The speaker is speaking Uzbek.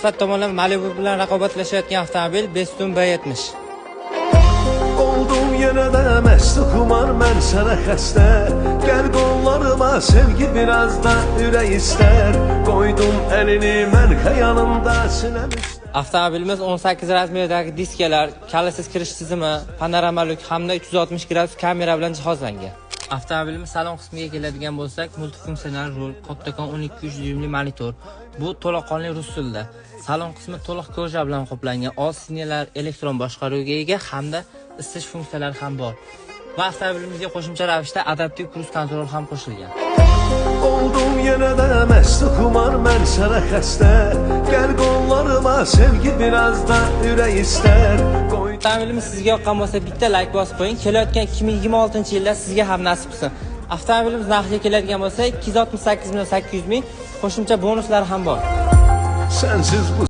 Sifat tomonlama Malibu bilan raqobatlashayotgan avtomobil Bestune B70. Oldum yenə də məst xumar, mən sənə xəstə. Gəl qollarıma, sevgi biraz da ürək istər. Qoydum əlini mən xəyalımda sinəm üstə. Avtomobilimiz 18 размер dagi diskalar, kalitsiz kirish tizimi, panorama lyuk hamda 360 gradus kamera bilan jihozlangan. Avtomobilimiz salon qismiga keladigan bo'lsak, multifunksional rul, kattakon 12,3 dyuymli monitor. Bu to'laqonli rus tilida. Salon qismi to'liq кожа bilan qoplangan, old сиденья lar elektron boshqaruvga ega hamda isitish funksiyalari ham bor. Va avtomobilimizga qo'shimcha ravishda adaptiv круиз-контроль ham qo'shilgan. Oldum yenə də məst xumar, mən sənə xəstə. Gəl qollarıma, sevgi biraz da ürək istər. Qoy Avtomobilimiz sizga yoqqan bo'lsa, bitta like bosib qo'ying. Kelayotgan 2026-yilda sizga ham nasib qilsin. Avtomobilimiz narxiga keladigan bo'lsak, 268 million 800 ming, qo'shimcha bonuslar ham bor. Sənsiz bu